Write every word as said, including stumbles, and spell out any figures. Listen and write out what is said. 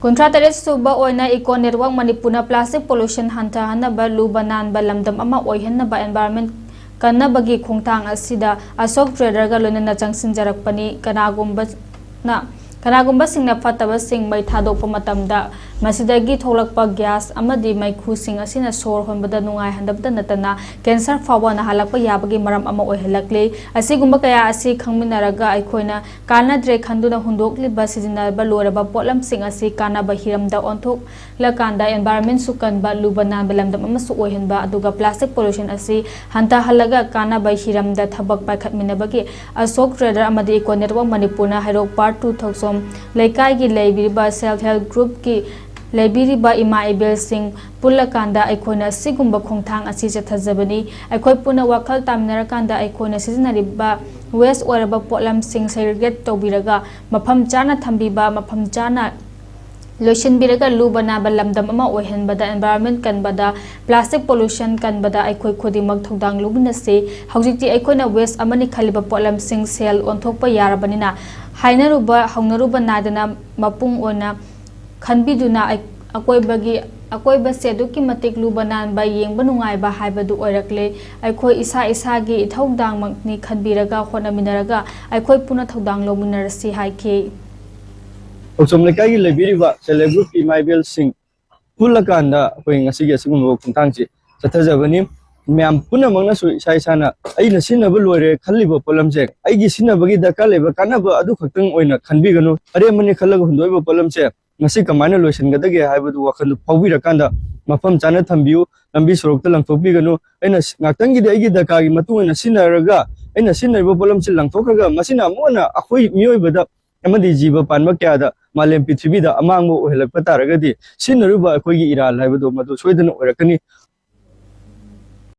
ꯀꯨꯟꯊ꯭ꯔꯥ ꯇꯔꯦꯠ ꯁꯨꯕ ꯑꯣꯏꯅ ꯏꯀꯣ ꯅꯦꯠꯋꯥꯔꯛ ꯃꯅꯤꯄꯨꯔꯅ ꯄ꯭ꯂꯥꯁꯇꯤꯛ ꯄꯣꯂꯨꯁꯟ ꯍꯟꯊꯍꯟꯅꯕ, ꯂꯨꯕ ꯅꯥꯟꯕ ꯂꯝꯗꯝ ꯑꯃ ꯑꯣꯏꯍꯟꯅꯕ, ꯑꯦꯟꯚꯥꯏꯔꯟꯃꯦꯟꯠ ꯀꯟꯅꯕꯒꯤ ꯈꯣꯡꯊꯥꯡ ꯑꯁꯤꯗ ꯑꯁꯣꯛ ꯇ꯭ꯔꯦꯗꯔꯒ ꯂꯣꯏꯅꯅ ꯆꯪꯁꯤꯟꯖꯔꯛꯄꯅꯤ꯫ ꯀꯅꯥꯒꯨꯝꯕꯅ, ꯀꯅꯥꯒꯨꯝꯕꯁꯤꯡꯅ ꯐꯠꯇꯕꯁꯤꯡ ꯃꯩ ꯊꯥꯗꯣꯛꯄ ꯃꯇꯝꯗ ꯃꯁꯤꯗꯒꯤ ꯊꯣꯛꯂꯛꯄ ꯒ꯭ꯌꯥꯁ ꯑꯃꯗꯤ ꯃꯩꯈꯨꯁꯤꯡ ꯑꯁꯤꯅ ꯁꯣꯔ ꯍꯣꯟꯕꯗ ꯅꯨꯡꯉꯥꯏꯍꯟꯗꯕꯇ ꯅꯠꯇꯅ ꯀꯦꯟꯁꯔ ꯐꯥꯎꯕ ꯅꯥꯍꯜꯂꯛꯄ ꯌꯥꯕꯒꯤ ꯃꯔꯝ ꯑꯃ ꯑꯣꯏꯍꯜꯂꯛꯂꯤ꯫ ꯑꯁꯤꯒꯨꯝꯕ ꯀꯌꯥ ꯑꯁꯤ ꯈꯪꯃꯤꯟꯅꯔꯒ ꯑꯩꯈꯣꯏꯅ ꯀꯥꯟꯅꯗ꯭ꯔꯦ ꯈꯟꯗꯨꯅ ꯍꯨꯟꯗꯣꯛꯂꯤꯕ, ꯁꯤꯖꯤꯟꯅꯕ ꯂꯣꯏꯔꯕ ꯄꯣꯠꯂꯝꯁꯤꯡ ꯑꯁꯤ ꯀꯥꯟꯅꯕ ꯍꯤꯔꯝꯗ ꯑꯣꯟꯊꯣꯛꯂꯀꯥꯟꯗ ꯑꯦꯟꯚꯥꯏꯔꯟꯃꯦꯟꯠꯁꯨ ꯀꯟꯕ, ꯂꯨꯕ ꯅꯥꯟꯕ ꯂꯝꯗꯝ ꯑꯃꯁꯨ ꯑꯣꯏꯍꯟꯕ, ꯑꯗꯨꯒ ꯄ꯭ꯂꯥꯁꯇꯤꯛ ꯄꯣꯂꯨꯁꯟ ꯑꯁꯤ ꯍꯟꯊꯍꯜꯂꯒ ꯀꯥꯟꯅꯕ ꯍꯤꯔꯝꯗ ꯊꯕꯛ ꯄꯥꯏꯈꯠꯃꯤꯟꯅꯕꯒꯤ ꯑꯁꯣꯛ ꯇ꯭ꯔꯦꯗꯔ ꯑꯃꯗꯤ ꯏꯀꯣ ꯅꯦꯠꯋꯥꯔꯛ ꯃꯅꯤꯄꯨꯔꯅ ꯍꯩꯔꯣꯛ ꯄꯥꯔꯠ ꯇꯨ ꯊꯣꯛꯆꯣꯝ ꯂꯩꯀꯥꯏꯒꯤ ꯂꯩꯕꯤꯔꯤꯕ ꯁꯦꯜꯐ ꯍꯦꯜꯞ ꯒ꯭ꯔꯨꯞꯀꯤ ꯂꯩꯕꯤꯔꯤꯕ ꯏꯃꯥ ꯏꯕꯦꯜꯁꯤꯡ ꯄꯨꯜꯂꯀꯥꯟꯗ ꯑꯩꯈꯣꯏꯅ ꯑꯁꯤꯒꯨꯝꯕ ꯈꯣꯡꯊꯥꯡ ꯑꯁꯤ ꯆꯠꯊꯖꯕꯅꯤ꯫ ꯑꯩꯈꯣꯏ ꯄꯨꯟꯅ ꯋꯥꯈꯜ ꯇꯥꯃꯤꯟꯅꯔꯀꯥꯟꯗ ꯑꯩꯈꯣꯏꯅ ꯁꯤꯖꯤꯟꯅꯔꯤꯕ ꯋꯦꯁ ꯑꯣꯏꯔꯕ ꯄꯣꯠꯂꯝꯁꯤꯡ ꯁꯦꯒ꯭ꯔꯤꯒꯦꯠ ꯇꯧꯕꯤꯔꯒ ꯃꯐꯝ ꯆꯥꯅ ꯊꯝꯕꯤꯕ, ꯃꯐꯝ ꯆꯥꯅ ꯂꯣꯏꯁꯤꯟꯕꯤꯔꯒ ꯂꯨꯕ ꯅꯥꯟꯕ ꯂꯝꯗꯝ ꯑꯃ ꯑꯣꯏꯍꯟꯕꯗ, ꯑꯦꯟꯚꯥꯏꯔꯟꯃꯦꯟꯠ ꯀꯟꯕꯗ, ꯄ꯭ꯂꯥꯁꯇꯤꯛ ꯄꯣꯂꯨꯁꯟ ꯀꯟꯕꯗ ꯑꯩꯈꯣꯏ ꯈꯨꯗꯤꯡꯃꯛ ꯊꯧꯗꯥꯡ ꯂꯧꯃꯤꯟꯅꯁꯤ꯫ ꯍꯧꯖꯤꯛꯇꯤ ꯑꯩꯈꯣꯏꯅ ꯋꯦꯁ ꯑꯃꯅꯤ ꯈꯜꯂꯤꯕ ꯄꯣꯠꯂꯝꯁꯤꯡ ꯁꯦꯜ ꯑꯣꯟꯊꯣꯛꯄ ꯌꯥꯔꯕꯅꯤꯅ, ꯍꯥꯏꯅꯔꯨꯕ ꯍꯧꯅꯔꯨꯕ ꯅꯥꯏꯗꯅ ꯃꯄꯨꯡ ꯑꯣꯏꯅ ꯈꯟꯕꯤꯗꯨꯅ ꯑꯩ-, ꯑꯀꯣꯏꯕꯒꯤ, ꯑꯀꯣꯏꯕꯁꯦ ꯑꯗꯨꯛꯀꯤ ꯃꯇꯤꯛ ꯂꯨꯕ ꯅꯥꯟꯕ, ꯌꯦꯡꯕ ꯅꯨꯡꯉꯥꯏꯕ ꯍꯥꯏꯕꯗꯨ ꯑꯣꯏꯔꯛꯂꯦ꯫ ꯑꯩꯈꯣꯏ ꯏꯁꯥ ꯏꯁꯥꯒꯤ ꯏꯊꯧꯗꯥꯡꯃꯛꯅꯤ ꯈꯟꯕꯤꯔꯒ ꯍꯣꯠꯅꯃꯤꯟꯅꯔꯒ ꯑꯩꯈꯣꯏ ꯄꯨꯟꯅ ꯊꯧꯗꯥꯡ ꯂꯧꯃꯤꯟꯅꯔꯁꯤ ꯍꯥꯏꯈꯤ꯫ ꯊꯣꯛꯆꯣꯝ ꯂꯩꯀꯥꯏꯒꯤ ꯂꯩꯕꯤꯔꯤꯕ ꯁꯦꯜꯐ ꯍꯦꯜꯞ ꯒ꯭ꯔꯨꯞꯀꯤ ꯏꯃꯥ ꯏꯕꯦꯜꯁꯤꯡ ꯄꯨꯜꯂꯀꯥꯟꯗ ꯑꯩꯈꯣꯏ ꯉꯁꯤꯒꯤ ꯑꯁꯤꯒꯨꯝꯕ ꯈꯣꯡꯊꯥꯡꯁꯤ ꯆꯠꯊꯖꯕꯅꯤ꯫ ꯃꯌꯥꯝ ꯄꯨꯝꯅꯃꯛꯅꯁꯨ ꯏꯁꯥ ꯏꯁꯥꯅ ꯑꯩꯅ ꯁꯤꯖꯤꯟꯅꯕ ꯂꯣꯏꯔꯦ ꯈꯜꯂꯤꯕ ꯄꯣꯠꯂꯝꯁꯦ, ꯑꯩꯒꯤ ꯁꯤꯖꯤꯟꯅꯕꯒꯤ ꯗꯔꯀꯥꯔ ꯂꯩꯕ ꯀꯥꯟꯅꯕ ꯑꯗꯨ ꯈꯛꯇꯪ ꯑꯣꯏꯅ ꯈꯟꯕꯤꯒꯅꯨ꯫ ꯑꯔꯦꯝꯕꯅꯤ ꯈꯜꯂꯒ ꯍꯨꯟꯗꯣꯛꯏꯕ ꯄꯣꯠꯂꯝꯁꯦ ꯉꯁꯤ ꯀꯃꯥꯏꯅ ꯂꯣꯏꯁꯤꯟꯒꯗꯒꯦ ꯍꯥꯏꯕꯗꯨ ꯋꯥꯈꯜꯗꯨ ꯐꯥꯎꯕꯤꯔꯀꯥꯟꯗ ꯃꯐꯝ ꯆꯥꯅ ꯊꯝꯕꯤꯌꯨ꯫ ꯂꯝꯕꯤ ꯁꯣꯔꯣꯛꯇ ꯂꯪꯊꯣꯛꯄꯤꯒꯅꯨ꯫ ꯑꯩꯅ ꯁꯤ-, ꯉꯥꯛꯇꯪꯒꯤꯗꯤ ꯑꯩꯒꯤ ꯗꯔꯀꯥꯔꯒꯤ ꯃꯇꯨꯡ ꯏꯟꯅ ꯁꯤꯖꯤꯟꯅꯔꯒ, ꯑꯩꯅ ꯁꯤꯖꯤꯟꯅꯔꯤꯕ ꯄꯣꯠꯂꯝꯁꯤ ꯂꯪꯊꯣꯛꯈ꯭ꯔꯒ, ꯃꯁꯤꯅ ꯑꯃꯨꯛ ꯍꯟꯅ ꯑꯩꯈꯣꯏ ꯃꯤꯑꯣꯏꯕꯗ ꯑꯃꯗꯤ ꯖꯤꯕ ꯄꯥꯟꯕ ꯀꯌꯥꯗ ꯃꯥꯂꯦꯝ ꯄ꯭ꯔꯤꯊꯤꯕꯤꯗ ꯑꯃꯥꯡꯕ ꯑꯣꯏꯍꯜꯂꯛꯄ ꯇꯥꯔꯒꯗꯤ, ꯁꯤꯖꯤꯟꯅꯔꯤꯕ ꯑꯩꯈꯣꯏꯒꯤ ꯏꯔꯥꯜ ꯍꯥꯏꯕꯗꯣ ꯃꯗꯨ ꯁꯣꯏꯗꯅ ꯑꯣꯏꯔꯛꯀꯅꯤ꯫